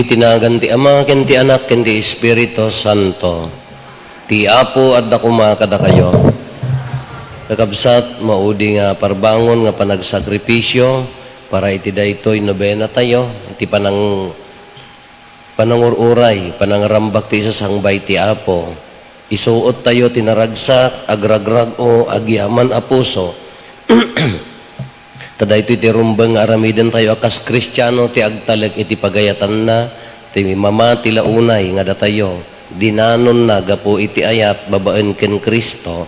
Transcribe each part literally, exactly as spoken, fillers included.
Iti nagan ti Ama, ken ti Anak, ken ti Espiritu Santo. Ti Apo adda koma kadakayo. Kakabsat, maudi nga parbangon nga panagsakripisio para iti daytoy nobenatayo, iti panang-, panangur-uray, panangrambak ti isasangbay ti Apo. Isuottayo ti naragsak, agragrag-o, agyaman a puso. Ta daytoy ti rumbeng nga aramidentayo a kas Kristiano ti agtalek iti pagayatanna, ti mamati la unay nga datayo, dinanonna gapu iti ayat babaen ken Cristo.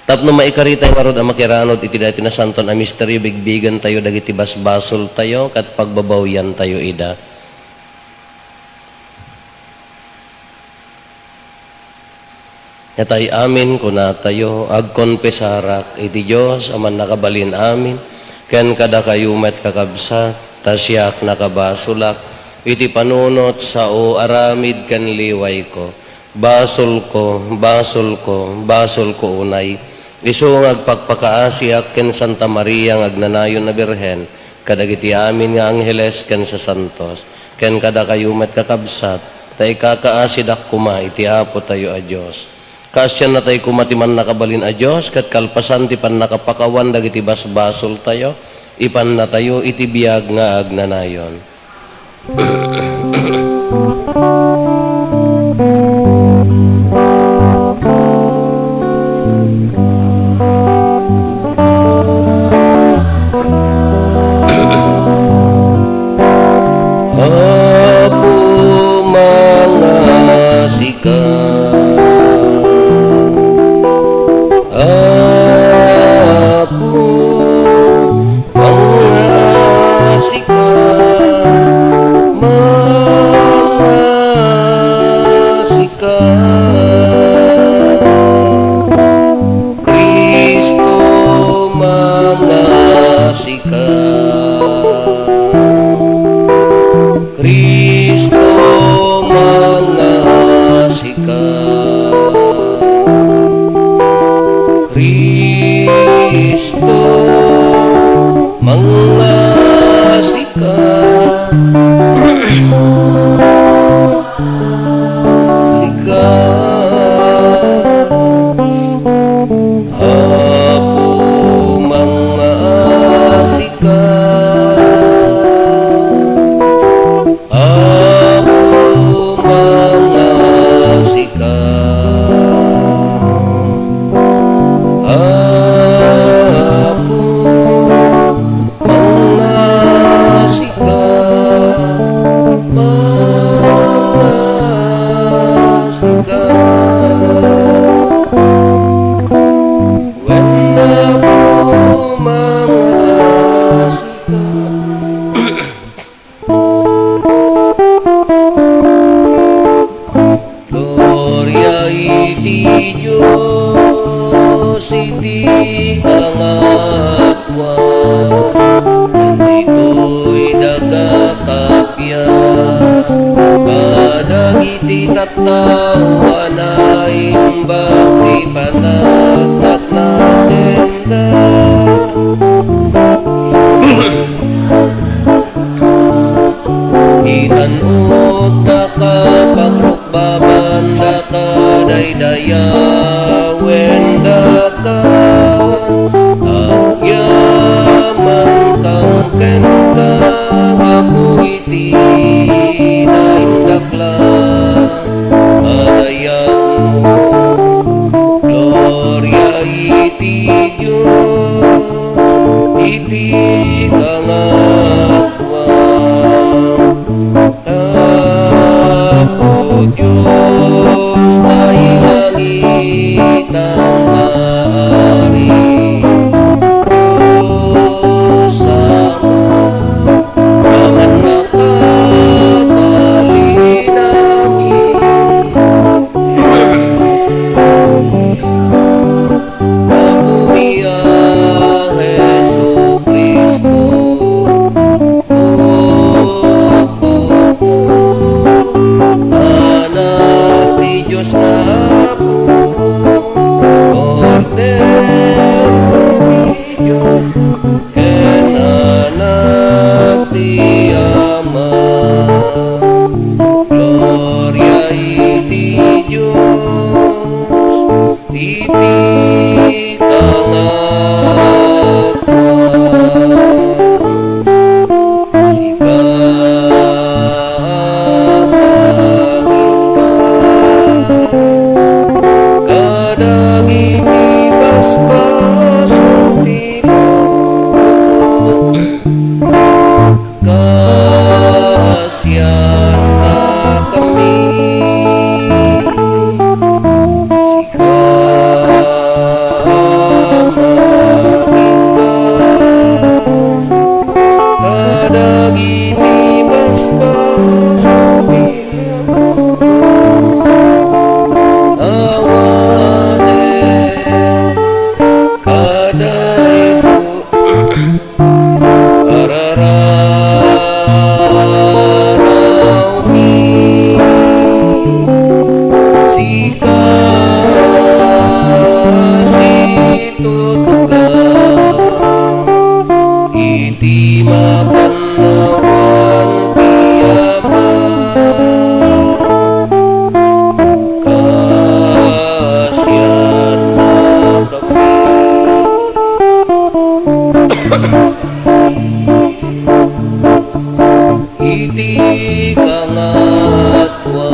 Tapno maikaritay ngarud a makiranud iti daytoy nasanton a misterio, bigbigentayo dagiti basbasoltayo ket pagbabawiantayo ida. Itay amin, kunatayo, agkonfesarak iti Dios a Mannakabalin-amin, ken kadakayo met, kakabsat, ta siak nakabasolak iti panunot, sao, aramid, ken liwayko. Basolko, basolko, basolko unay. Isu nga agpakpakaasiak ken Santa Maria nga agnanayon a Birhen, kadagiti amin nga angheles ken sasantos, ken kadakayo met, kakabsat, ta ikakaasidak koma iti Apotayo a Dios. Kaasiannatayo koma ti Mannakabalin a Dios, ket kalpasan ti pannakapakawan dagiti basbasoltayo, ipannatayo iti biag nga agnanayon. Apo, mangasika. Apo, mangasika, mangasika. Cristo, mangasika. Cristo, mangasika. Cristo, mangasika. Sika, Apo, Kangatoan, ditoy daga kappia, kadagiti tattao a naimbag ti panagnagnatenda. Itan-ok daka, pagrukbaban daka, daydayawendaka, agyaman kang kenka, gapu iti naindaklan a dayagmo. Gloria iti Dios iti kangatoan. Apo Dios, nailangitan nga Ari, Dios Ama, amanna ka balinangi. Apomi a Jesu-Cristo, Anak ti Dios nga Apo, Kordero ti Dios, ken Anak ti Ama. Gloria iti Dios iti kangatoan. Sika a mangikkan kadagiti basbasol ti banag. Kasiannakami. Sika a mangikkan kadagiti basbasol ti awanen kadaytoy. Arararawmi, sika a situtugaw iti makannawan ti Ama. Kasiannakami. Iti kangatoan,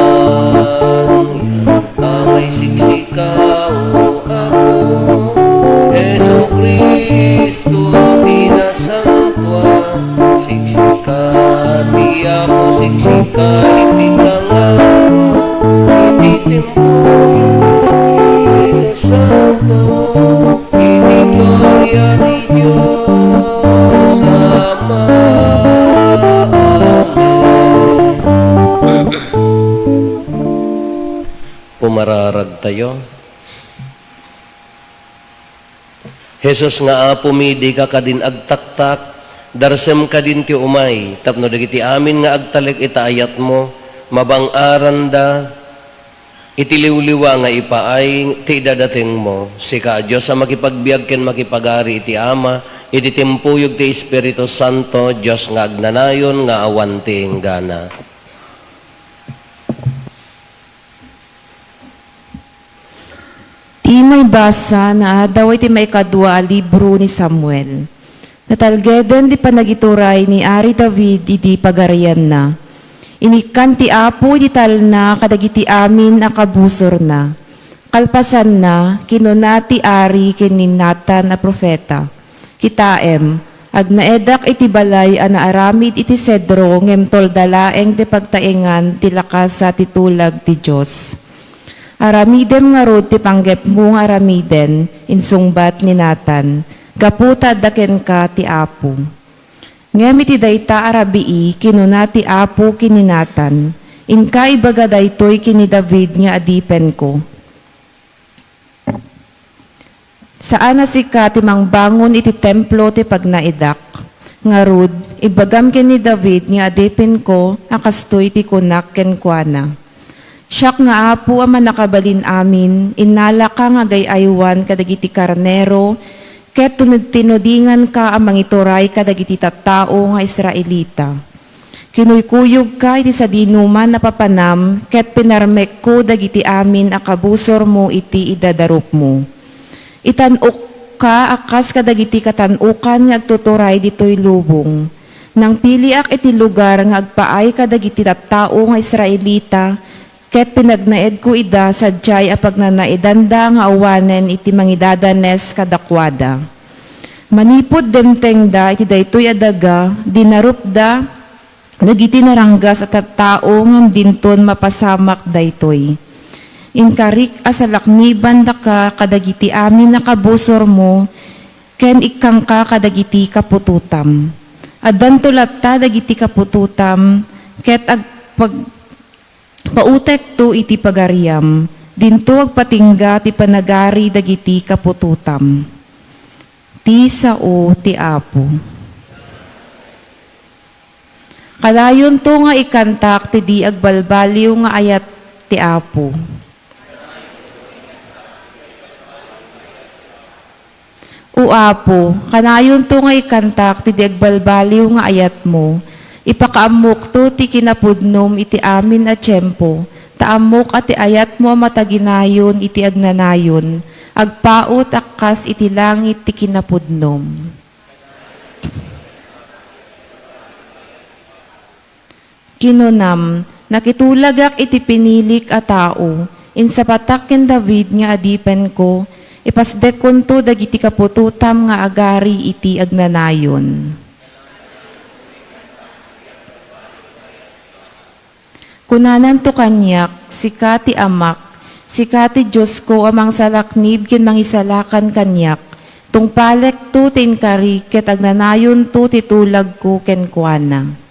tangay siksika, O Apo, Jesu-Cristo ti nasantoan, siksika ti Apo, siksika iti kangatoan, iti tiempo, Espiritu Santo. Iti gloria ti Dios Ama. Amen. Pumararagtayo. Jesus nga Apomi, dika kadin agtaktak, darsem kadin ti umay, tapno dagiti amin nga agtalek ita ayatmo, mabang-aranda, iti liwliwa nga ipaay ti idadatengmo, sika a Dios a makipagbiag ken makipagari iti Ama, iti timpuyog ti Espiritu Santo, Dios nga agnanayon nga awan ti inggana. Ti maibasa naadaw iti maikadua a libro ni Samuel. Natalgeden ti panagituray ni Ari David idi pagarianna. Inikkan ti Apo iti talna kadagiti amin a kabusorna. Kalpasanna, kinuna ti Ari ken ni Natan a profeta, "Kitaem, agnaedak iti balay a naaramid iti sedro ngem tolda laeng ti pagtaengan ti lakasa ti tulag ti Dios." "Aramidem ngarud ti panggepmo nga aramiden," insungbat ni Natan, "gapu ta adda kenka ti Apo." Ngem iti dayta a rabii, kinuna ti Apo ken ni Natan, "Inka ibaga daytoy ken ni David nga adipenko." Saan a sika ti mangbangon iti templo ti pagnaidak. Ngarud, ibagam ken ni David nga adipenko a kastoy ti kunak kenkuana. Siak nga Apo a Mannakabalin-amin, innalaka nga agay-aywan kadagiti karnero, ket tinudtinudinganka a mangituray kadagiti tattao nga Israelita. Kinuykuyogka iti sadinoman a papanam, ket pinarmekko dagiti amin a kabusormo iti idadarupmo. Itan-okka a kas kadagiti katan-okan nga agtuturay ditoy lubong. Nangpiliak iti lugar nga agpaay kadagiti tattao nga Israelita, ket pinagnaedko ida sadiay a pagnanaedanda nga awanen iti mangidadanes kadakuada. Manipud dimtengda iti daytoy a daga, dinarupda dagiti naranggas a tattao ngem dinton mapasamak daytoy. Inkarik a salaknibandaka kadagiti amin a kabusormo ken ikkangka kadagiti kaputotam. Addanto latta dagiti kaputotam ket agpag-, pautekto iti pagariam. Dinto agpatingga ti panagari dagiti kaputotam. Ti sao ti Apo. Kanayonto nga ikantak ti di agbalbaliw nga ayat ti Apo. O Apo, kanayonto nga ikantak ti di agbalbaliw nga ayatmo. Ipakaammokto ti kinapudnom iti amin a tiempo, ta ammok a ti ayatmo a mataginayon iti agnanayon, agpaut a kas iti langit ti kinapudnom. Kinunam, "Nakitulagak iti pinilik a tao, insapatak ken David nga adipenko, ipasdekkonto dagiti kaputotam nga agari iti agnanayon." Kunananto kaniak, "Sika ti Amak, sika ti Diosko a mangsalaknib ken mangisalakan kaniak. Tungpalekto ti inkari ket agnanayonto ti tulagko kenkuana."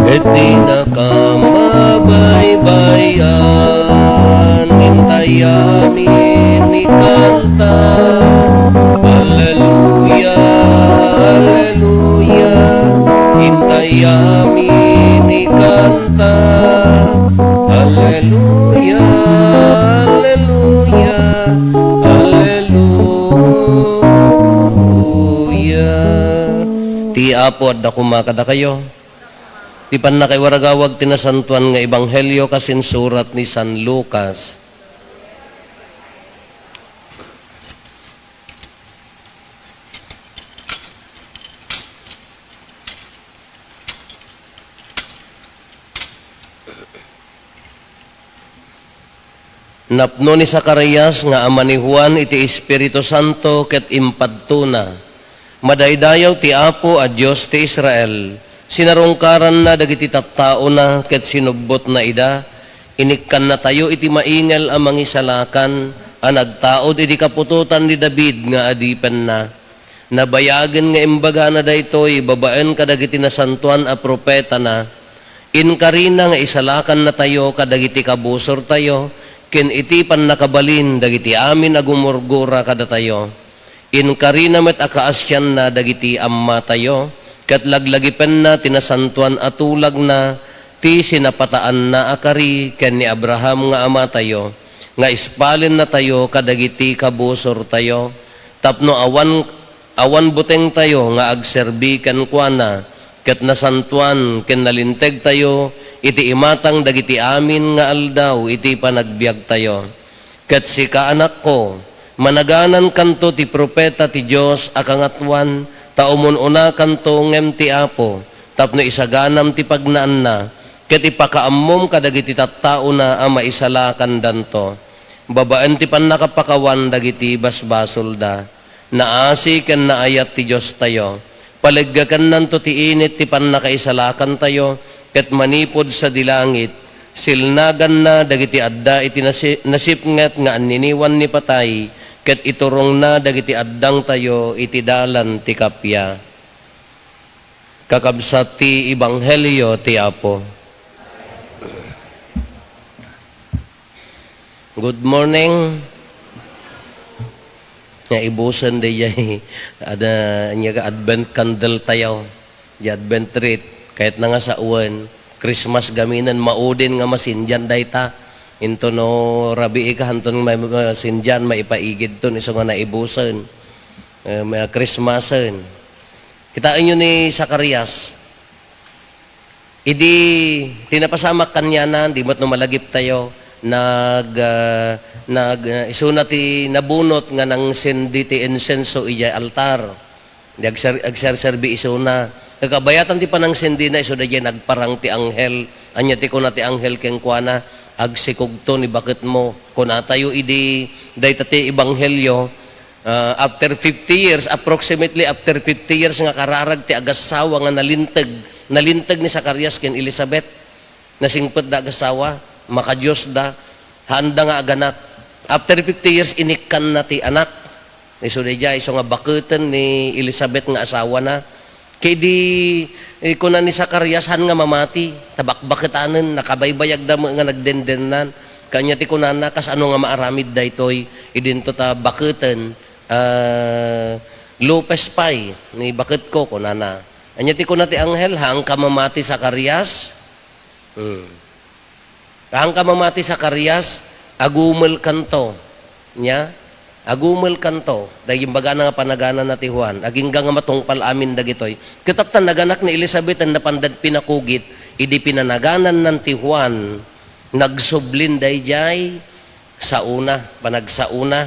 Iti nakamabaybayan, intay amin ikanta. Alleluia, alleluia, intay amin ikanta. Alleluia, alleluia, alleluia. Ti Apo adda koma kadakayo. Ti pannakaiwaragawag ti Nasantoan nga Ebanghelio kas insurat ni San Lucas. Napno ni Zacarias nga ama ni Juan iti Espiritu Santo ket impadtona. Madaydayaw ti Apo a Dios ti Israel. Sinarungkaranna dagiti tattaona ket sinubbotna ida. Inikkannatayo iti maingel a mangisalakan a nagtaud idi kaputotan ni David nga adipenna. Nabayagen nga imbagana daytoy babaen kadagiti nasantoan a profetana. Inkarina nga isalakannatayo kadagiti kabusortayo ken iti pannakabalin dagiti amin a gumurgura kadatayo. Inkarina met a kaasianna dagiti ammatayo, ket laglagipenna ti nasantoan a tulagna ti sinapataanna a kari ken ni Abraham nga amatayo. nga ispalennatayo kadagiti kabusortayo, tapno awan, awan butengtayo nga agserbi kenkuana, ket nasantoan ken nalintegtayo iti imatang dagiti amin nga aldaw iti panagbiagtayo. Ket sika, anakko, managanankanto ti profeta ti Dios a Kangatoan, ta umun-unakanto ngem ti Apo, tapno isaganam ti pagnaanna, ket ipakaammom kadagiti tattaona a maisalakandanto, babaen ti pannakapakawan dagiti basbasolda. Naasi ken naayat ti Diostayo. Paleggakennanto ti init ti pannakaisalakantayo, ket manipud sadi langit, silnaganna dagiti adda iti nasi-, nasipnget nga anniniwan ni patay, ket iturongna dagiti addangtayo iti dalan ti kappia. Kakabsat ti ebanghelio ti Apo. Good morning. Nga ibusen dayjay, ada, anya ka, Advent candle tayo. Di Advent wreath. Kayat na nga sawen. Christmas gaminen, maudin nga masindian dayta. Into no rabii ka, hanton ma-, masindian, maipaigid ton, isu nga naibusen. Eh, ma-, Christmasen. Kitaenyo ni Zacarias. Idi ti napasamak kaniana, di met no malagiptayo, nag-, ah, nag-, ah, isuna ti nabunot nga nangsendi ti insenso idiay altar. Di agser-, agserserbi isuna. Kakabayatan ti panangsendina, isu daydiay nagparang ti anghel. Ania ti kuna ti anghel kenkuana? Agsikogto ni baketmo. Kunatayo idi dayta ti ebanghelio, Ah, after fifty years, approximately after fifty years nga kararag ti agassawa nga nalinteg, nalinteg ni Zacarias ken Elizabeth. Nasingpetda agassawa, makadiosda, haanda nga aganak. After fifty years, inikkanna ti anak. Isu daydiay, isu nga baketen ni Elizabeth nga asawana. Ket idi, eh, kuna ni Zacarias, haan nga mamati, ta bakbaketanen, nakabaybayagda met nga nagdendennan. Kaniana ti kunana, kasano nga maaramid daytoy, idinto ta baketen, ah, lupes pay ni baketko, kunana. Ania ti kuna ti anghel, haanka mamati, Zacarias? Hmm. Haanka mamati, Zacarias, agumelkanto. Nia? Agumelkanto. Dagiti imbagana nga panaganana ti Juan. Agingga nga matungpal amin dagitoy. Ket aptan naganak ni Elizabeth, ken napanda pinakugit, idi pinanaganannan ti Juan, nagsublin daydiay saona, panagsaona.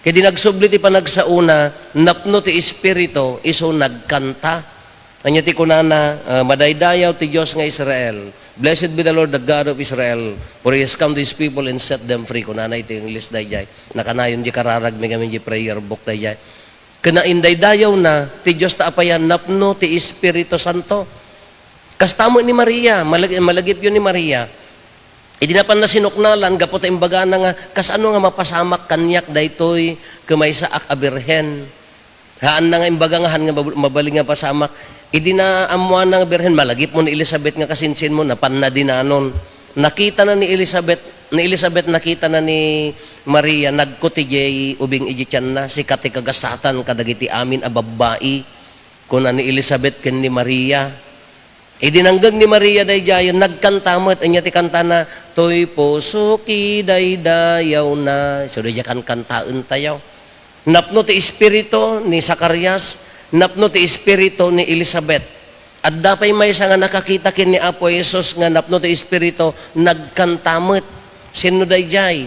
Ket idi nagsubli ti panagsaona, napno ti Espiritu, isu nagkanta. Ania ti kunana, ah, "Madaydayaw ti Dios nga Israel. Blessed be the Lord, the God of Israel, for he has come to his people and set them free." Kunana iti English daydiay. Nakanayon di kararagmi ngamin di prayer book daydiay. Ken indaydayawna ti Dios ta apayan, napno ti Espiritu Santo. Kasta met ni Maria, malag-, malagipyo ni Maria. Idi napanna sinuknalan, gapu ta imbagana nga, "Kasano nga mapasamak kaniak daytoy ket maysaak a birhen?" Haanna nga imbaga nga haan nga mab-, mabalin nga pasamak. Idi naammoanna nga birhen, malagipmo ni Elizabeth nga kasinsinmo, napanna dinanon. Nakitana ni Elizabeth, ni Elizabeth, nakitana ni Maria, nagkuti diay ubing idiay tianna, "Sika ti kagasatan kadagiti amin a babbai." Kuna ni Elizabeth ken ni Maria. Idi nanggeg ni Maria daydiayen, nagkanta met. Ania ti kantana? "Toy pusok idaydayawna." So, daydiay kankantaentayo. Napno ti espiritu ni Zacarias, napno ti espiritu ni Elizabeth. Adda pay maysa nga nakakita ken ni Apo Jesus nga napno ti espiritu, nagkanta met. Sinno daydiay?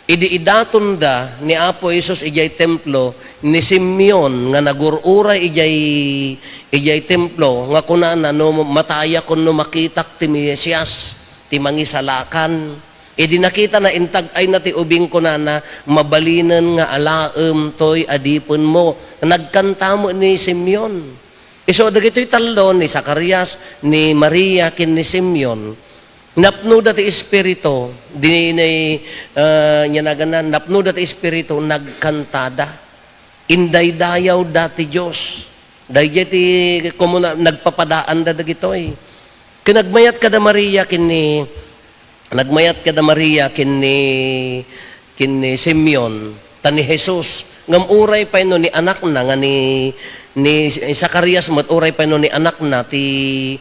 Idi idatonda ni Apo Jesus idiay templo, ni Simeon nga nagur-uray idiay, idiay templo, nga kunana, "No matayak wenno makitak ti Mesias, ti Mangisalakan." Idi nakitana, intag-ayna ti ubing, kunana, "Mabalinen nga alaem toy adipenmo." Nagkanta met ni Simeon. Isu dagitoy tallo, ni Zacarias, ni Maria, ken ni Simeon, napnoda ti Espiritu, di, ni, ah, nia nagana, napnoda ti Espiritu, nagkantada. Indaydayawda ti Dios. Daydiay ti kumuna, nagpapadaanda dagitoy. Ken nagmayat kada Maria ken ni, nagmayat kada Maria ken ni, ken ni Simeon, ta ni Jesus. Ngem uray pay no ni anakna nga ni, ni Zacarias met, uray pay no ni anakna ti,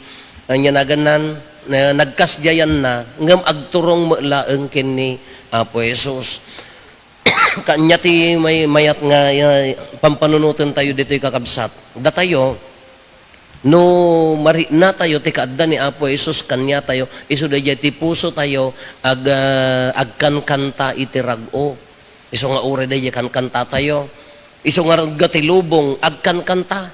ania nagannan, na nagkasdiayanna, ngem agturong met laeng ken ni Apo Jesus. Kanya ti may-, mayat nga, ah, pampanunoten tayo ditoy, kakabsat. Datayo, no marikna tayo ti kaadda ni Apo Jesus kaniatayo, isu daydiay ti puso tayo ag-, ah, agkankanta iti rag-o. Isu nga uray daydiay kankanta tayo. Isu nga ragga ti lubong, agkankanta.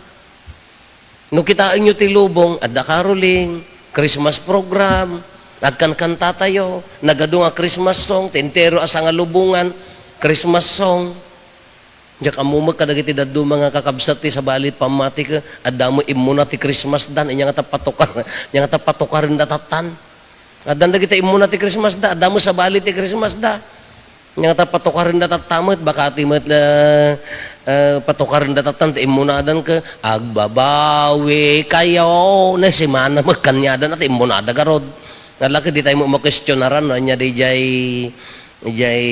No kitaenyo ti lubong, adda caroling, Christmas program, agkankanta tayo, nagadu nga Christmas song, ti entero a sangalubongan, Christmas song. Diak ammo met kadagiti dadduma nga kakabsat ti sabali pammati ket adda met immuna ti Christmas dan, inya nga ta patukar, inya nga ta patukarenda tattan. Addan dagiti immuna ti Christmas da, adda met sabali ti Christmas da. Nya ta patukarenda tatta met, baka ti met, eh, eh, patukarenda tattan ti immunadan ket, "Agbabawi kayo." Naisimana met kaniadan ti immunada garud. Nga la ket di tayo mo-, makuestionaran no ania daydiay, daydiay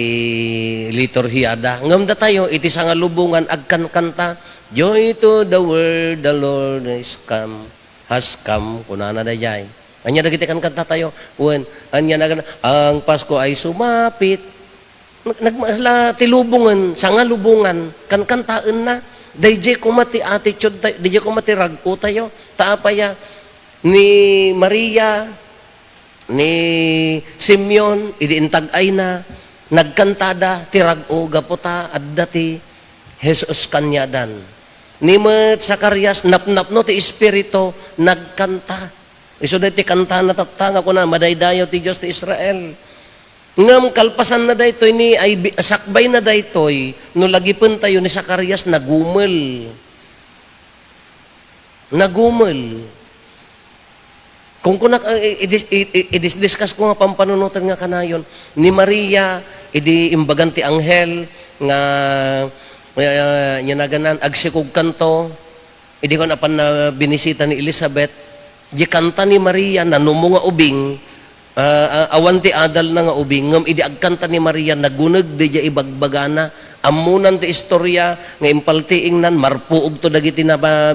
liturhiada. Ngem datayo, iti sangalubongan, agkankanta, "Joy to the world, the Lord is come, has come," kunana daydiay. Ania dagiti kankanta tayo? Wen, ania nagan, "Ang Pasko ay sumapit." Nag-, nag-, la, ti lubongen, sangalubongan, kankantaenna. Daydiay koma ti attitude tayo, daydiay koma ti rag-o tayo. Ta apaya, ni Maria, ni Simeon, idi intag-ayna, nagkantada ti rag-o gapu ta adda ti Jesus kaniadan. Ni met Zacarias, napnapno ti Espiritu, nagkanta. Isu daytoy kantana tatta nga kuna, "Madaydayaw ti Dios ti Israel." Ngem kalpasanna daytoy ni, ay, bi-, sakbayna daytoy, no lagipen tayo ni Zacarias, nagumel. Nagumel. Kung kunak, eh, i-, i-, i-, i-, i-discuss ko nga pampanunotan nga kanayon, ni Maria, idi imbagan ti anghel nga, eh, nia naganan, agsikogkanto, idi kon apan na binisita ni Elizabeth, di kanta ni Maria, nanumo nga ubing, ah, ah, awan ti adalna nga ubing, ngem idi agkanta ni Maria, naguneg daydiay ibagbagana. Ammonan ti istorya nga impaltiingnan, marpuogto dagiti naba-,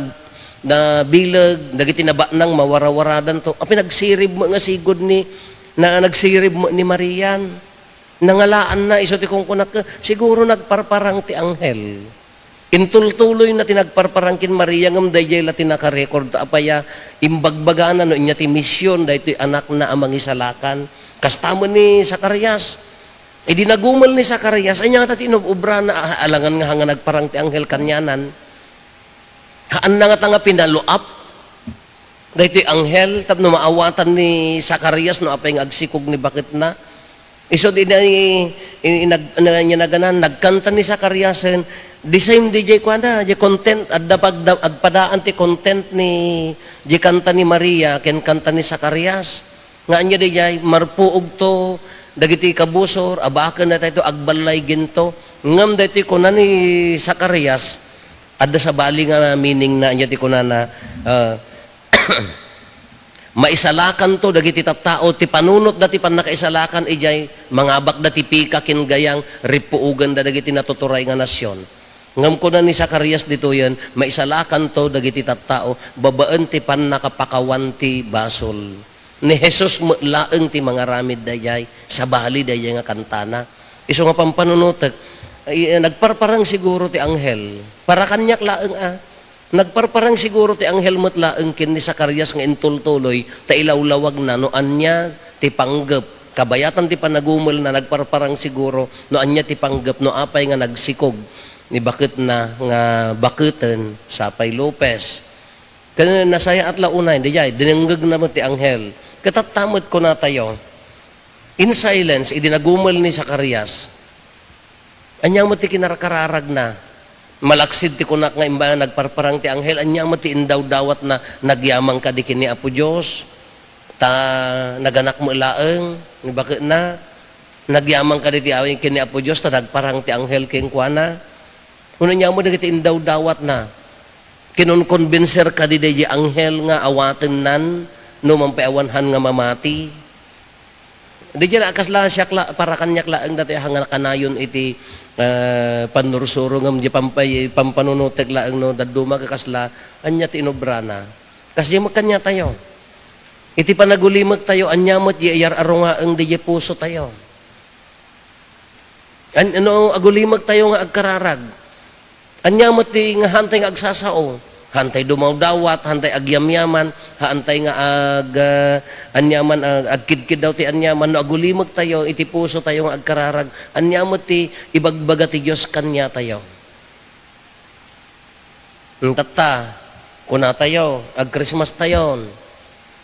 nabileg, dagiti nabanang mawarawaradanto. Apay nagsirib met nga sigud ni, na, nagsirib met ni Marian. Nangalaanna, isu ti kunkunak, siguro nagparparang ti anghel. Intultuloyna ti nagparparang ken Maria, ngem daydiay la ti nakarecord ta apaya imbagbagana no ania ti mision daytoy anakna a mangisalakan. Kasta met ni Zacarias. Idi nagumel ni Zacarias, ania ngata ti inub-obrana? A-, alangan nga, nga nagparang ti anghel kanianan. Haanna ngata nga pinaluap daytoy anghel tapno maawatan ni Zacarias no apay nga agsikog ni baketna. Isu di na, i-, i-, nag-, na-, nia naganan, nagkanta ni Zacariasen, the same di jay kuana, jay content, adda pagda-, agpadaan ti content ni, jay kanta ni Maria, ken kanta ni Zacarias. Nga ania dayjay, marpuogto dagiti kabusor, abaken daytoy, agballayginto. Ngem daytoy kuna ni Zacarias, adda sabali nga meaning na, ania ti kunana, ah, maisalakanto dagiti tattao, ti panunotda ti pannakaisalakan, ijay mangabakda ti pika ken gayang, ripuoganda dagiti natuturay nga nasion. Ngem kuna ni Zacarias ditoyen, maisalakanto dagiti tattao babaen ti pannakapakawan ti basol. Ni Jesus met laeng ti mangaramid dayjay, sabali dayjay nga kantana. Isu nga pampanunotek, ay, eh, nagparparang siguro ti anghel. Para kaniak laeng, a. Nagparparang siguro ti anghel met laeng ken ni Zacarias nga intultuloy ta ilawlawagna no ania ti panggep. Kabayatan ti panagumelna, nagparparang siguro no ania ti panggep, no apay nga nagsikog ni baketna nga baketen sapay Lopez. Ken nasayaat la unay, dayjay, dinengngegna met ti anghel. Ket tatta met kunatayo, in silence, idi nagumel ni Zacarias, ania met ti kinarkararagna? Malaksid ti kunak nga imba nagparparang ti anghel, ania met ti indawdawatna? Nagyaman kadi ken ni Apo Dios, ta naganak met laeng ni baketna. Nagyaman kadi ti awi ken ni Apo Dios, ta nagparang ti anghel kenkuana. Wenno ania met dagiti indawdawatna? Kinonkonbinser kadi dayjay anghel nga awatennan no mampay awan han nga mamati? Dayjay la, kasla siak la, para kaniak laeng datoy a nga kanayon iti, eh, pannursuro ngem di pampay-, pampanunotek laeng no dadduma ket kasla, ania ti inobrana? Kasdi met kaniatayo. Iti panagulimektayo, ania met ti iyar-arungaeng diay pusotayo? An-, no agulimektayo nga agkararag, ania met ti nga haantay nga agsasao? Haantay dumawdawat, haantay agyamyaman, haantay nga ag-, ah, aniaman, ag-, agkidkiddaw ti aniaman. No agulimektayo iti pusotayo nga agkararag, ania met ti ibagbaga ti Dios kaniatayo? Tatta, kunatayo, ag-Christmas tayon,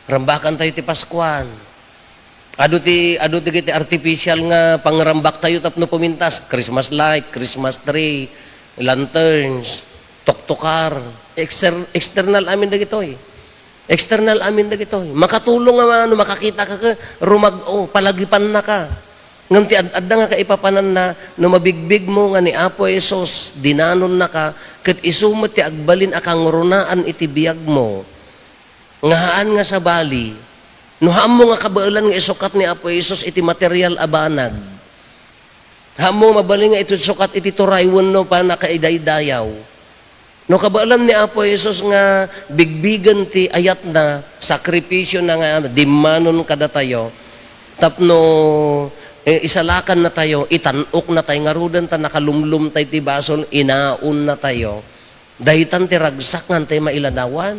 rambakantayo ti Paskuan. Adu ti, adu ti, ti artificial nga pangrambaktayo tapno pumintas, Christmas light, Christmas tree, lanterns, tuktukar, exter-, external amin dagitoy. External amin dagitoy. Makatulong nga no makakita ka, ka rumag-o, palagipannaka. Ngem ti ad-, adda nga kaipapananna, no mabigbigmo nga ni Apo Jesus, dinanonnaka, ket isu met ti agbalin a kangrunaan iti biagmo, nga haan nga sabali, no haanmo nga kabaelan nga isukat ni Apo Jesus iti material a banag, haanmo mabalin nga isukat iti turay wenno pannakaidaydayaw, no kabaelan ni Apo Jesus nga bigbigen ti ayatna, sakrifisiona nga dimmanon kadatayo, tapno, eh, isalakannatayo, itan-oknatay ngaruden ta nakalumlomtay ti basol, inaonnatayo. Daytan ti ragsak nga haantay mailadawan.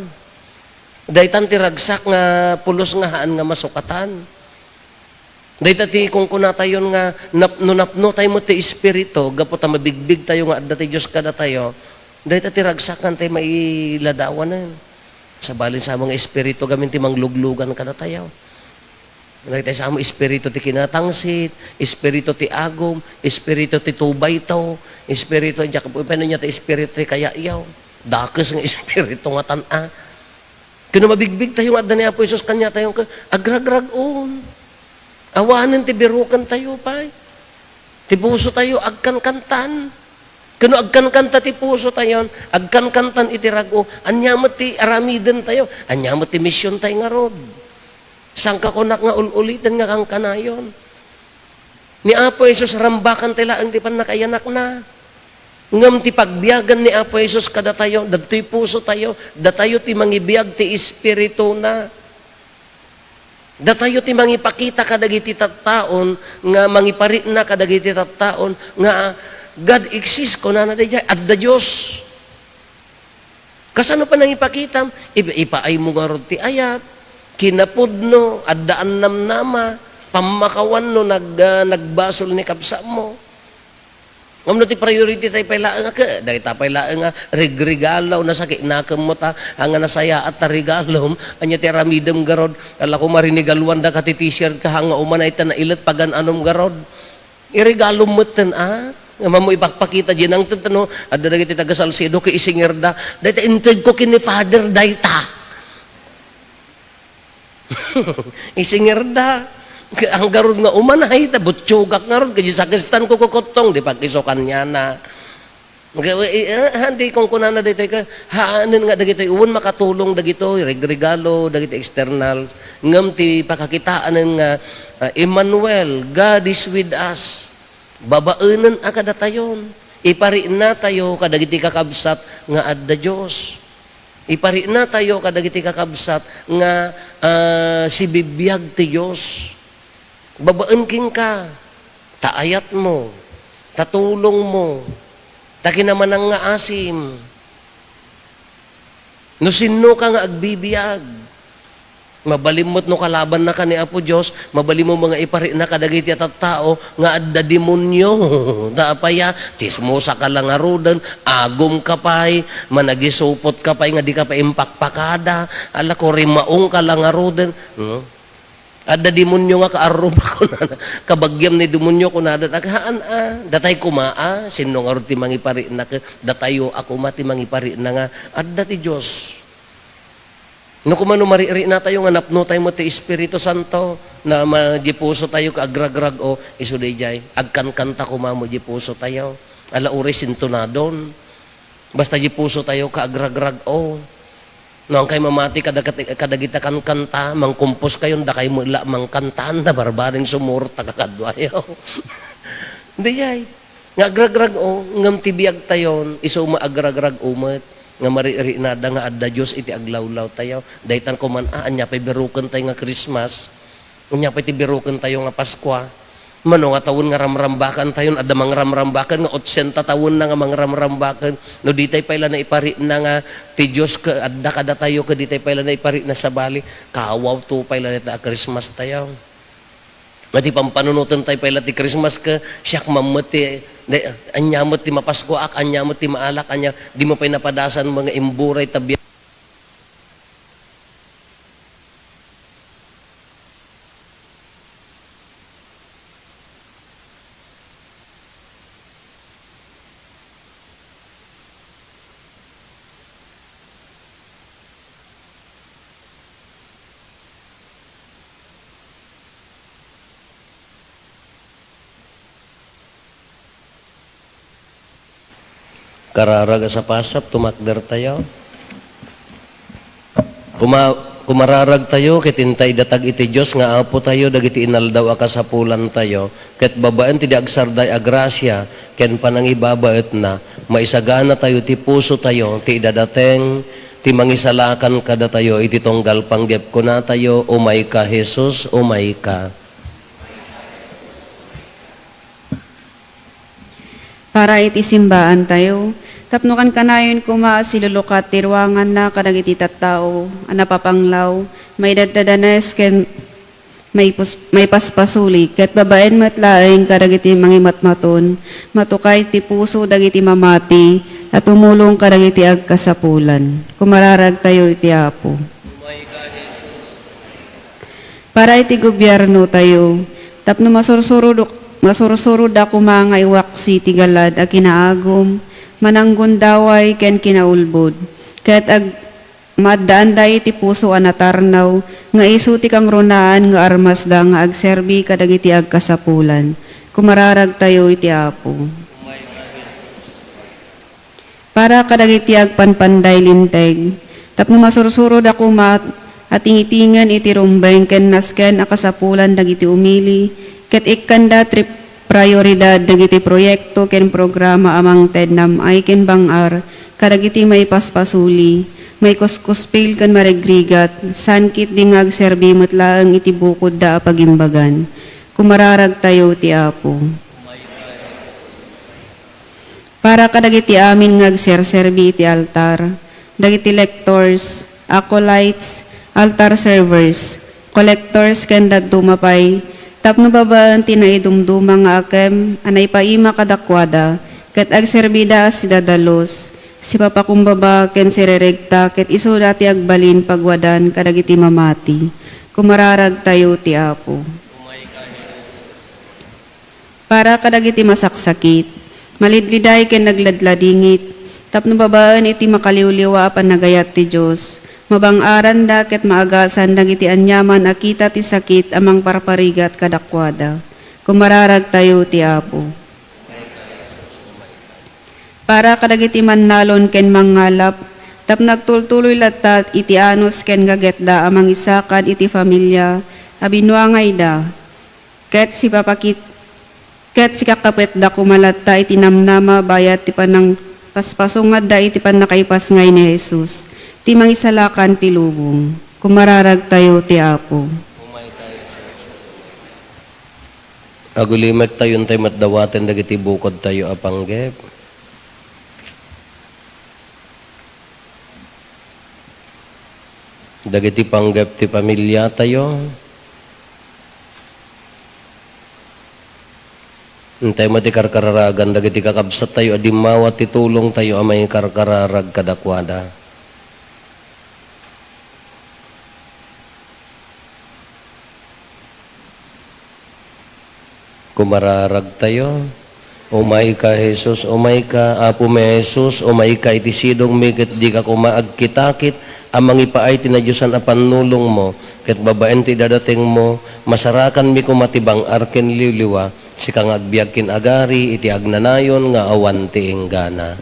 Daytan ti ragsak nga pulos nga haan nga masukatan. Dayta ti kunkunatayon nga nap-, no napnotay met ti Espiritu, gapu ta mabigbigtayo nga adda ti Dios kadatayo, dayta ti ragsak nga haantay mailadawanen. Sabali sa nga espiritu gamin ti mangluglugan kadatayo. Dayta sa nga espiritu ti kinatangsit, espiritu ti agum, espiritu ti tubayto, espiritu, diak, pwede niya ti espiritu ti kayatyaw. Dakes nga espiritu nga tan-a. Ket no mabigbigtayo nga adda ni Apo Jesus kaniatayo, ket agragrag-on. Awanen ti birukentayo pay. Ti pusotayo agkankantan. Ket no agkankanta ti pusotayon, agkankantan iti rag-o, ania met ti aramidentayo? Ania met ti misiontay ngarud? Saan ka kunak nga ul-uliten nga kankanayon? Ni Apo Jesus, rambakan ti laeng ti pannakaiyanakna. Ngem ti pagbiagan ni Apo Jesus kadatayo, dagitoy pusotayo, datayo ti mangibiag ti Espirituna. Datayo ti mangipakita kadagiti tattaon nga mangiparikna kadagiti tattaon nga God exists, kunana daydiay, adda Dios. Kasano pa nangipakitam? Ipa-, ipaaymo ngarud ti ayat, kinapudno, adda annamnama, pammakawan no nag-, ah, nagbasol ni kabsatmo. Ngem no ti priority tayo pay laeng a ke-, dayta pay laeng a regregalo, nasakit nakemmo ta, anga nasayaat ta regalom, ania ti aramidem garud, ala ko marinigaluan da ka ti t-shirt ka, anga umanay ta nailet pagan-anom garud. Iregalom metten a, nga mamo ipakpakita, dinangted ta no, adda dagiti taga Salcedo, ket isingerda, dayta inted ko ken ni Father, dayta. Isingerda. Ang garud nga umanay, ta butsugak ngarud, kadi sakristan ko kukuttong, di pag-iso kaniana. Nga, eh, eh, handi kung kunana ditoy ka, haanen nga dagitoy, uwan makatulong dagitoy, regregalo, dagiti externals. Ngem ti pakakitaanen nga, ah, Emmanuel, God is with us. Babaenen a kadatayon. Ipariknatayo kadagiti kakabsat nga adda Dios. Ipariknatayo kadagiti kakabsat nga, ah, sibibiag ti Dios. Babaen kenka, ta ayatmo, ta tulongmo, ta kinamanangngasim. No sinnoka nga agbibiag, mabalin met no kalabannaka ni Apo Dios, mabalinmo nga iparikna kadagiti a tattao nga adda demonio. Ta apay a, tsismosa ka la ngaruden, agum ka pay, managisupot ka pay nga di ka pay impakpakada, ala ko, rimaong ka la ngaruden. Hmm? Adda demonio nga kaarruba, kunana. Kabagiam ni demonio, kunada. Naghaan a. Datay koma a. Sinno ngarud ti mangiparikna ket datayo a koma ti mangiparikna nga adda ti Dios. No koma no maririknatayo nga napnotayo met ti Espiritu Santo, na ma-, di pusotayo ka agragrag-o, isu daydiay. Agkankanta koma mo di pusotayo. Ala uray sintonadon. Basta di pusotayo ka agragrag-o. No, angkay mamati kada-, kadagita kankanta, mangkumpos kayon, dakay mo la mangkantaan, ta barbareng sumurot ta kakaduayo. Daydiay. Nga agragrag-o, ngem ti biagtayon, isu met agragrag-o met. nga mariknada nga adda Dios iti aglawlawtayo. Daytan koma, a, ania pay birokentayo nga Christmas? Ania pay ti birokentayo nga Paskua? Mano nga tawen nga ramrambakantayon, adda mangramrambakan nga otsenta tawenna nga mangramrambakan. No ditay pay la naiparikna nga ti Dios ke-, adda kadatayo, ket ditay pay la naiparikna sabali, kawawto pay la dayta a Christmas tayo. Nga ti pampanunotentayo pay la ti Christmas ket siak man met ti, de, ania met ti mapaskuaak, ania met ti maalak, ania, dimo pay napadasan nga imburay ta biag. Kararag a sapasap, tumakdertayo. Kuma-, kumararagtayo ket inta idatag iti Dios nga Apotayo dagiti inaldaw a kasapulantayo, ket babaen ti di agsarday a grasia ken panangibabaetna, maisaganatayo ti pusotayo ti idadateng ti mangisalakan kadatayo iti tunggal panggep. Kunatayo, "Umayka, Jesus, umayka." Para iti simbaantayo, tapno kankanayon koma a silulukat ti ruanganna kadagiti tattao a napapanglaw, maidaddadanes ken maipus-, maipaspasuli, ket babaen met laeng kadagiti mangimatmaton, matukay ti puso dagiti mamati a tumulong kadagiti agkasapulan. Kumararagtayo iti Apo. Para iti gobiernotayo, tapno masursurod-, masursurodda koma nga iwaksi ti galad a kinaagum, mananggundaway ken kinaulbod, ket ag-, maaddaanda iti puso a natarnaw nga isu ti kangrunaan nga armasda nga agserbi kadagiti agkasapulan. Kumararagtayo iti Apo. Para kadagiti agpanpanday linteg, tapno masursuroda koma a tingitingen iti rumbeng ken nasken a kasapulan dagiti umili, ket ikkanda ti prioridad dagiti proyekto ken programa a mangted nam-ay ken bang-ar kadagiti maipaspasuli, maikuskuspil ken marigrigat, saan ketdi nga agserbi met laeng iti bukodda a pagimbagan. Kumararagtayo ti Apo. Para kadagiti amin nga agserserbi iti altar, dagiti lectors, acolytes, altar servers, collectors, ken dadduma pay, tapno babaen ti naidumduma nga akem a naipaima kadakuada, ket agserbida a sidadalus, sipapakumbaba, ken sireregta, ket isuda ti agbalin paguadan kadagiti mamati. Kumararagtayo ti Apo. Para kadagiti masaksakit, malidliday ken nagladladingit, tapno babaen iti makaliwliwa a panagayat ti Dios, mabang-aranda ket maagasan dagiti aniaman a kita ti sakit a mangparparigat kadakuada. Kumararagtayo ti Apo. Para kadagiti mannalon ken mangngalap, tapno agtultuloy latta iti anus ken gagetda a mangisakad iti familia a binuangayda, ket sipapakit-, ket sikakapetda koma latta iti namnama bayat ti panangpaspasungada iti pannakaipasngay ni Jesus, ti Mangisalakan ti lubong. Kumararagtayo ti Apo. Agulimektayo intay met dawaten dagiti bukodtayo a panggep. Dagiti panggep ti familiatayo. Intay met ti karkararagan dagiti kakabsattayo a dimmawa ti tulongtayo a mangikarkararag kadakuada. Kumararagtayo. Umayka, Jesus, umayka. Apomi a Jesus, umayka iti sidongmi ket dika koma agkitakit a mangipaay ti nadiosan a pannulongmo, ket babaen ti idadatengmo, masarakanmi koma ti bang-ar ken liwliwa, sika nga agbiag ken agari iti agnanayon nga awan ti inggana.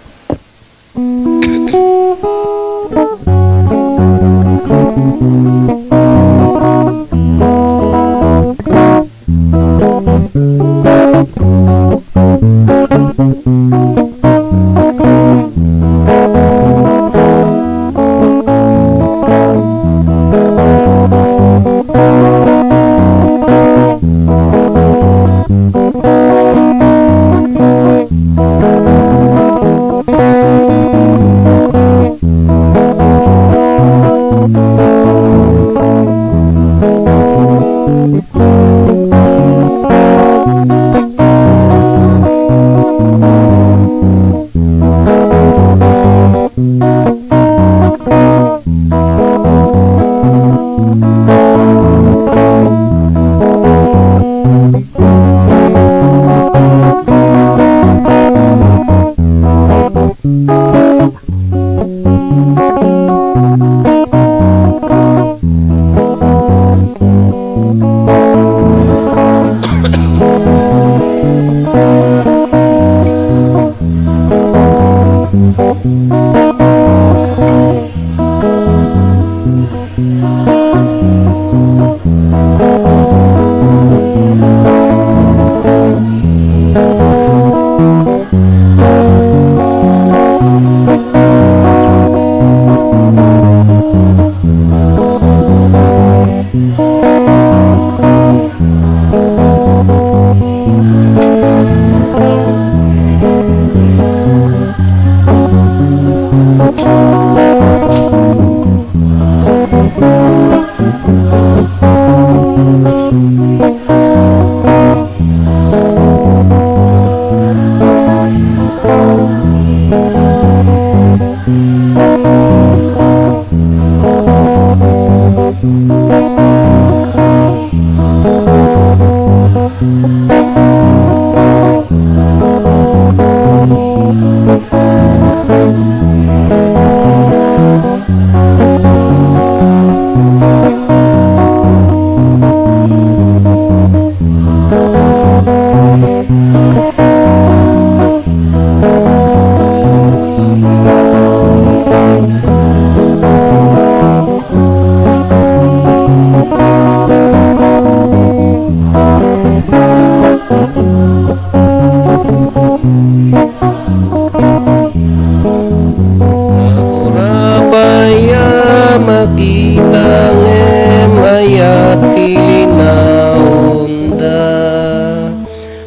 Agurabay a makita ngem aya ti linaonda.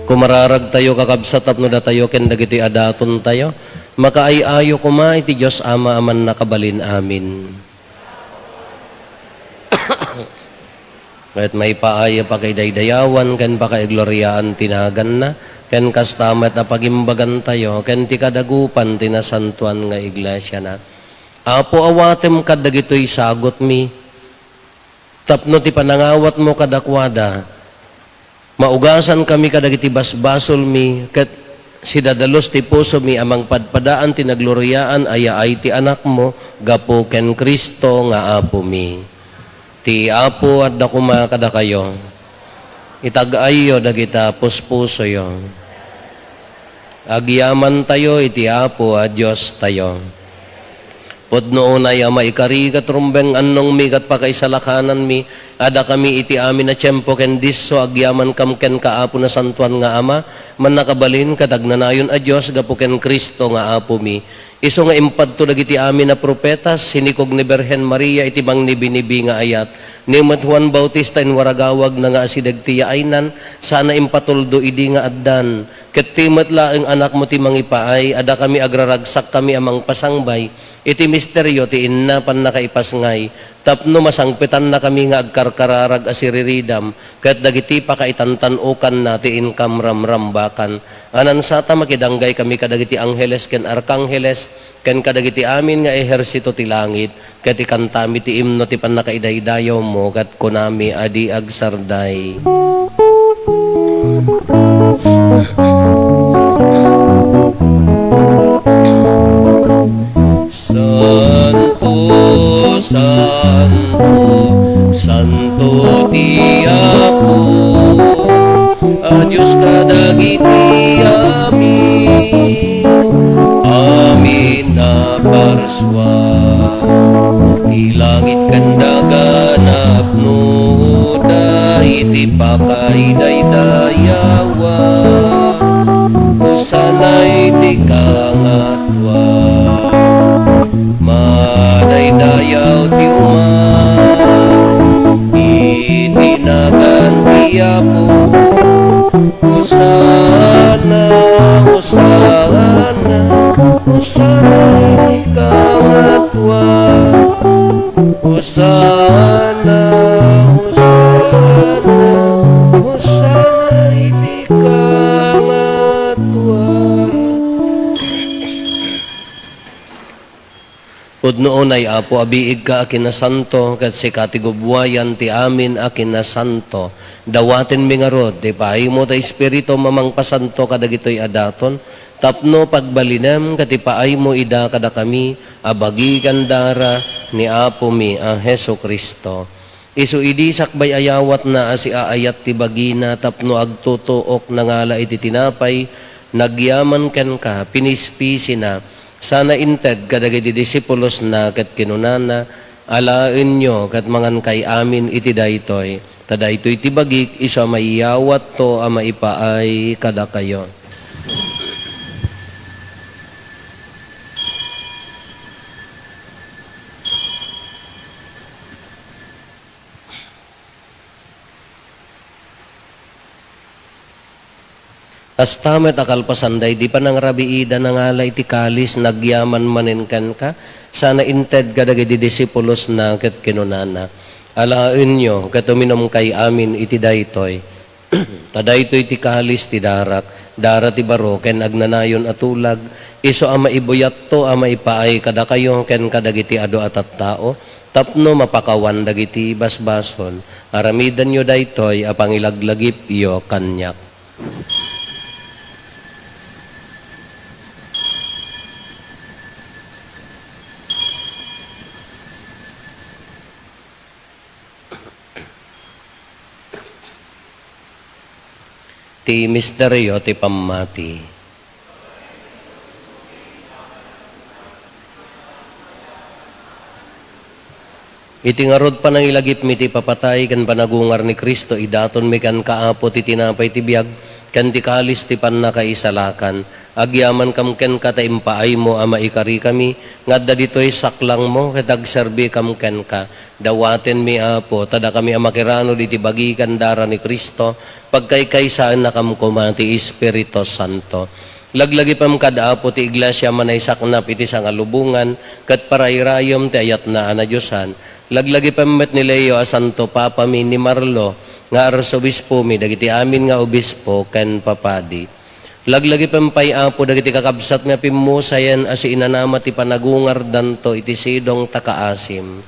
Kumararagtayo, kakabsat, tapno datayo ken dagiti adatontayo makaay-ayo koma iti Dios Ama a Mannakabalin-amin. Ket maipaay a pakaidaydayawan ken pakaigloriaan ti naganna, ken kasta met a pagimbagantayo ken ti kadagupan ti nasantoan nga iglesiana. Apo, awatem kadagitoy sagutmi, tapno ti panangawatmo kadakuada, maugasankami kadagiti basbasolmi, ket sidadalus ti pusomi a mangpadpadaan ti nagloriaan a yaay ti Anakmo gapu ken Cristo nga Apomi. Ti Apo adda koma kadakayo. Itag-ayyo dagita puspusoyo. Agyamantayo iti Apo a Diostayo. Pudno unay a maikari ket rumbeng annongmi ket pakaisalakananmi, adakami iti amin a tiempo ken disso agyamankam kenka, Apo Nasantoan nga Ama, Mannakabalin ket Agnanayon a Dios, gapu ken Cristo nga Apomi. Isu nga impadto dagiti amin a profetas, sinikog ni Birhen Maria iti mangnibinibi nga ayat. Ni met Juan Bautista inwaragawagna nga asideg ti yaaynan, sana impatuldo idi nga addan. Ket ti met laeng Anakmo ti mangipaay, adakami agraragsakkami a mangpasangbay iti misterio ti inna pannakaipasngay, tapno masangpetannakami nga agkarkararag a siriridam ket dagiti pakaitantan-okanna ti inkam ramrambakan. Anansata makidanggay kami kadagiti angheles ken arkangheles ken kadagiti amin nga ehersito ti langit, ket ikantami ti imno ti pannakaidaydayawmo, ket kunami a di agsarday: Santo, santo, santo ti Apo a Dios kadagiti amin. Amin a parsua, ti langit ken daga napnoda iti pakaidaydayawan. Hosanna iti kangatoan. Madaydayaw ti umay iti nagan ti Apo. Hosanna, Hosanna, Hosanna iti kangatoan. Hosanna, Hosanna, Hosanna iti kangatoan. Pudno unay, Apo, a biigka a kinasanto, ket sika ti gubbuayan ti amin a kinasanto. Dawatenmi ngarud ti ipaaymo ti Espiritum a mangpasanto kadagitoy a daton, tapno pagbalinem ket ipaaymo ida kadakami a bagi ken dara ni Apomi a Jesu-Cristo. Isu idi sakbay ayawatna a siaayat ti bagina tapno agtutuok, nangala iti tinapay, nagyaman kenka, pinispisina, sana inted kadagiti disipulosna ket kinunana, "Alaenyo ket mangankay amin iti daytoy, ta daytoy ti bagik isu a maiyawatto a maipaay kadakayo." Kasta met a kalpasan daydi panangrabiida, nangala iti kalis, nagyaman manen kenka, sana inted kadagiti disipulosna ket kinunana, "Alaenyo ket uminumkay amin iti daytoy, ta daytoy ti kalis ti darak, dara ti baro ken agnanayon a tulag, isu a maibuyatto a maipaay kadakayo ken kadagiti adu a tattao, tapno mapakawan dagiti basbasol. Aramidenyo daytoy a pangilaglagipyo kaniak." Ti misterio ti pammati. Iti ngarud, panangilagipmi ti ipapatay ken panagungar ni Cristo, idatonmi kenka, Apo, ti tinapay ti biag ken ti kalis ti pannakaisalakan. Agyamankam kenka ta impaaymo a maikarikami nga adda ditoy saklangmo ket agserbikam kenka. Dawatenmi, Apo, ta dakami a makiranud iti bagi ken dara ni Cristo, pagkaykaysaennakam koma ti Espiritu Santo. Laglagipem kad, Apo, ti iglesia a manaysaknap iti sangalubongan ket parayrayem ti ayatna a nadiosan. Laglagipem met ni Leo a Santo Papami, ni Marlo nga arsobispomi, dagiti amin nga obispo ken papadi. Laglagipem pay, Apo, dagiti kakabsatmi a pimmusayen a siinanama ti panagungardanto iti sidong ta kaasim.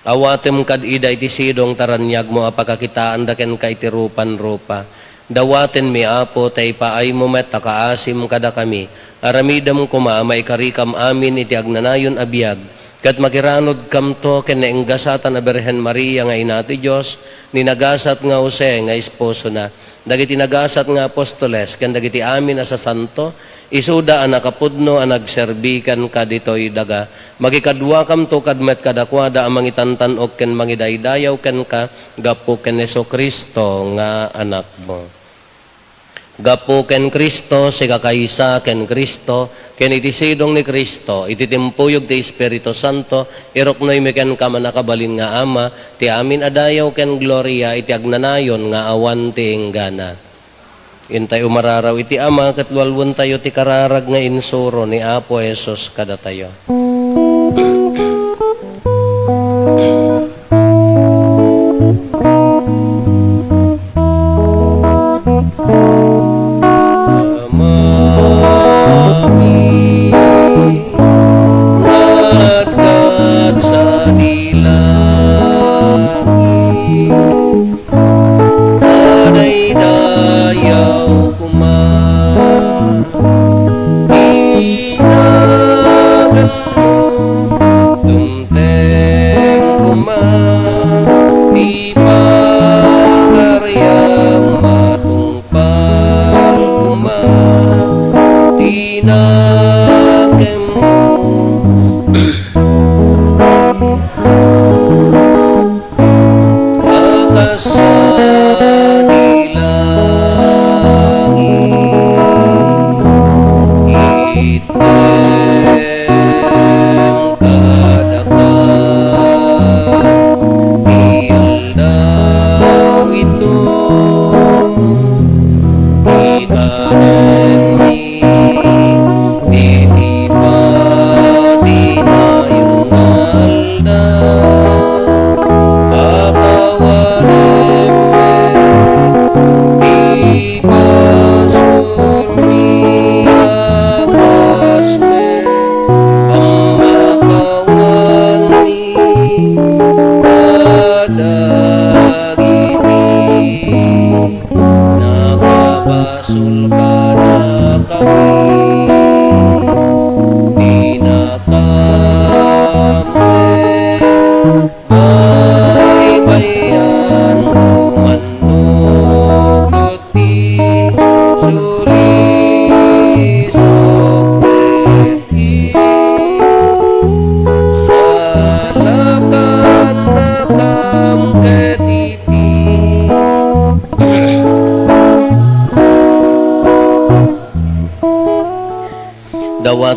Awatem kad ida iti sidong ta raniagmo a pakakitaanda kenka iti rupan-rupa. Dawatenmi, Apo, ta ipaaymo met a kaasim kadakami. Aramidem koma a maikarikam amin iti agnanayon a biag, ket makiranudkamto ken naenggasatan a Birhen Maria nga Ina ti Dios, ni nagasat nga Jose nga esposona, dagiti nagasat nga apostoles, ken dagiti amin a sasanto, isuda a nakapudno a nagserbi kenka ditoy daga. Makikaduakamto kad met kadakuada a mangitantan-ok ken mangidaydayaw kenka gapu ken Jesu-Cristo nga Anakmo. Gapu ken Cristo, sikakaysa ken Cristo, ken iti sidong ni Cristo, iti timpuyog ti Espiritu Santo, iruknoymi kenka, mannakabalin nga Ama, ti amin a dayaw ken gloria iti agnanayon nga awan ti inggana. Intay umararaw iti Ama ket lualwentayo ti kararag nga insuro ni Apo Jesus kadatayo. Amami nga adda sadi langit, adaydayaw koma ti naganmo, dumteng koma ti pagariam, matungpal koma ti nakemmo. Akas sadi langit, item kadaka ti aldaw ito, ti kanenmi iti patinayo nga aldaw, akawanem ti basolmi a kasme.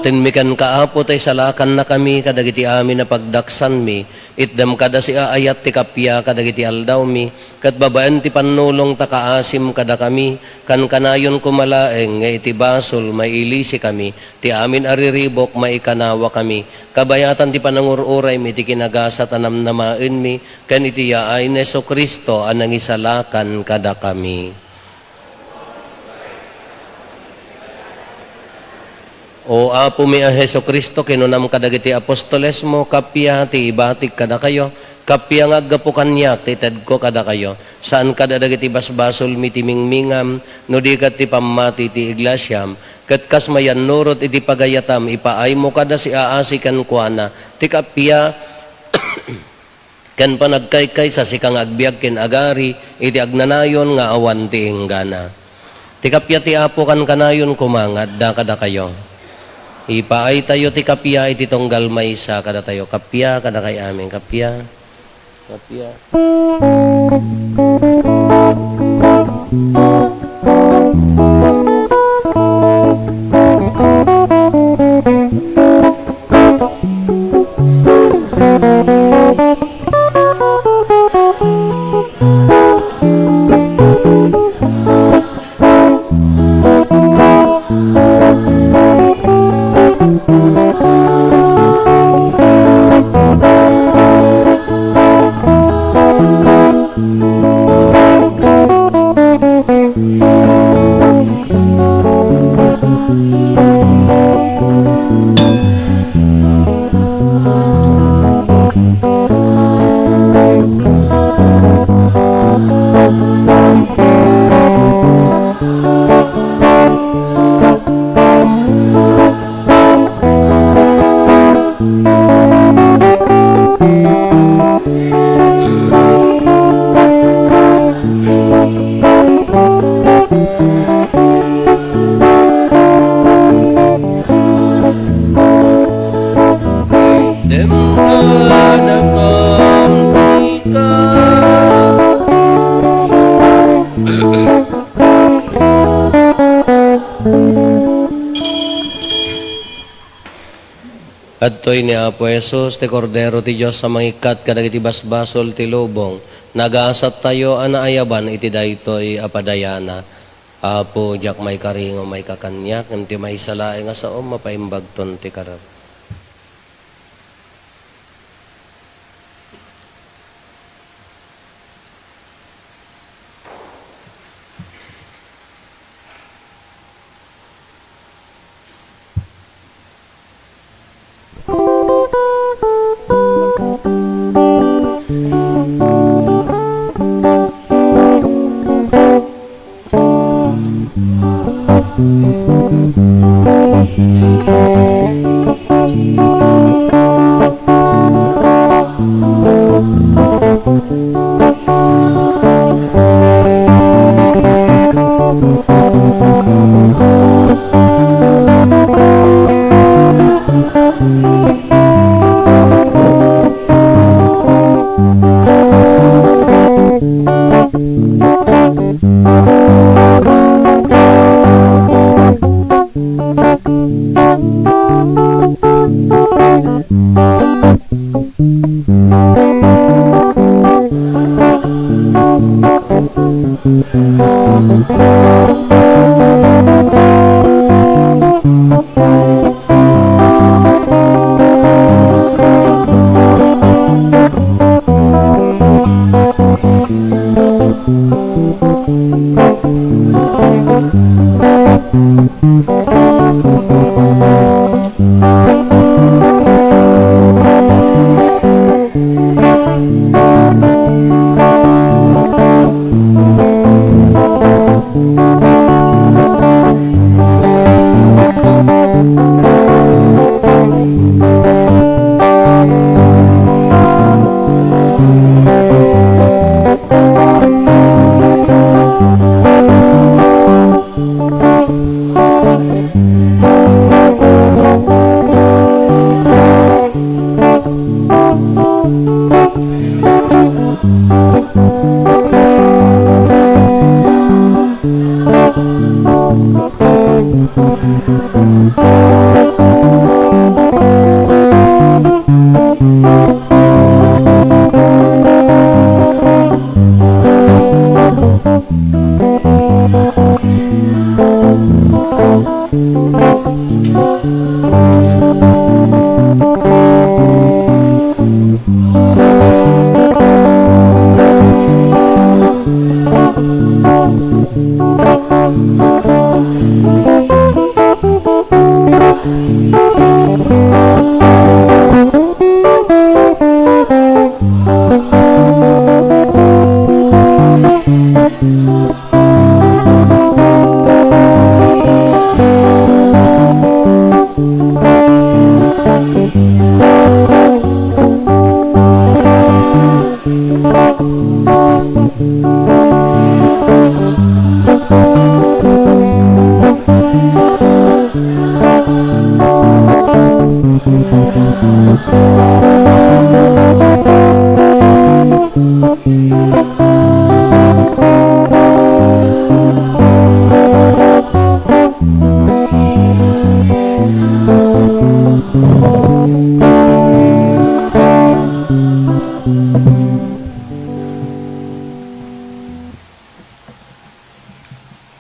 Inmi kenka, Apo, ta isalakannakami kadagiti amin a pagdaksanmi. Itdem kada siaayat ti kappia kadagiti aldawmi, ket babaen ti pannulong ta kaasim kadakami, kankanayon koma laeng nga iti basol mailisikami, ti amin a riribuk maikanawakami, kabayatan ti panangur-uraymi iti kinagasat a namnamaenmi, ken iti yaay ni Jesu-Cristo a nangisalakan kadakami. O Apomi a Jesu-Cristo, kinunam kadagiti apostolesmo, kappia ti ibatik kadakayo, kappia nga aggapu kaniak ti itedko kadakayo. Saan kada dagiti basbasolmi ti mingmingam, no di ket ti pammati ti iglesiam. Ket kas mayannurot iti pagayatam, ipaaymo kada siaasi kenkuana ti kappia ken panagkaykaysa, sika nga agbiag ken agari iti agnanayon nga awan ti inggana. Ti kappia ti Apo kankanayon koma nga adda kadakayo. Ipaaytayo ti kappia iti tunggal maysa kadatayo. Kappia kadakay amin. Kappia. Kappia. Adtoy ni Apo Jesus, ti Kordero ti Dios a mangikkat kadagiti basbasol ti lubong. Nagasattayo a naayaban iti daytoy a padayana. Apo, diak maikari nga maikakaniak, ngem ti maysa laeng a saom, mapaimbagton ti karem.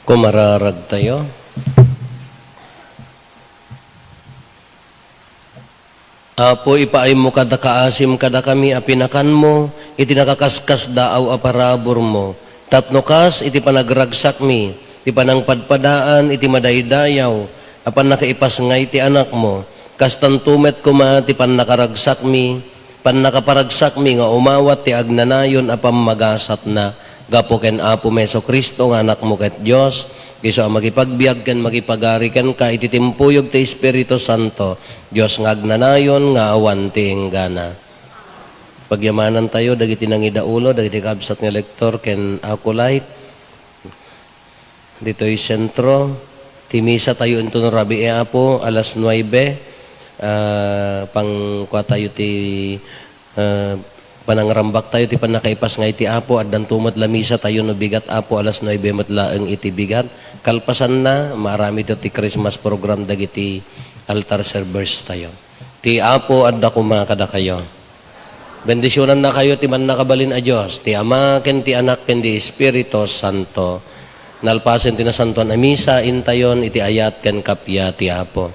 Kumararagtayo. Apo, ipaaymo kada kaasim kadakami a pinakanmo iti nakaskasdaaw a paraburmo, tapno kas iti panagragsakmi, ti panangpadpadaan iti madaydayaw a pannakaipasngay ti Anakmo, kastanto met koma ti pannakaragsakmi, pannakaparagsakmi nga umawat ti agnanayon a pammagasatna gapu ken Apomi Jesu-Cristo nga Anakmo ket Dios, isu a makipagbiag ken makipagari kenka iti timpuyog ti Espiritu Santo, Dios nga agnanayon nga awan ti inggana. Pagyamanantayo dagiti nangidaulo, dagiti kabsat nga lektor ken acolyte. Ditoy sentro, ti misa tayo inton rabii, Apo, alas nuebe. Ah, pangkuatayo ti, ah, panangrambak tayo ti pannakaipasngay ti Apo. Addanto met la misa tayo no bigat, Apo, alas nuebe met laeng iti bigat. Kalpasanna, maaramid ti Christmas program dagiti altar servers tayo. Ti Apo adda koma kadakayo. Bendisionannakayo ti Mannakabalin a Dios, ti Ama, ken ti Anak, ken ti Espiritu Santo. Nalpasen ti Nasantoan a Misa, intayon iti ayat ken kappia ti Apo.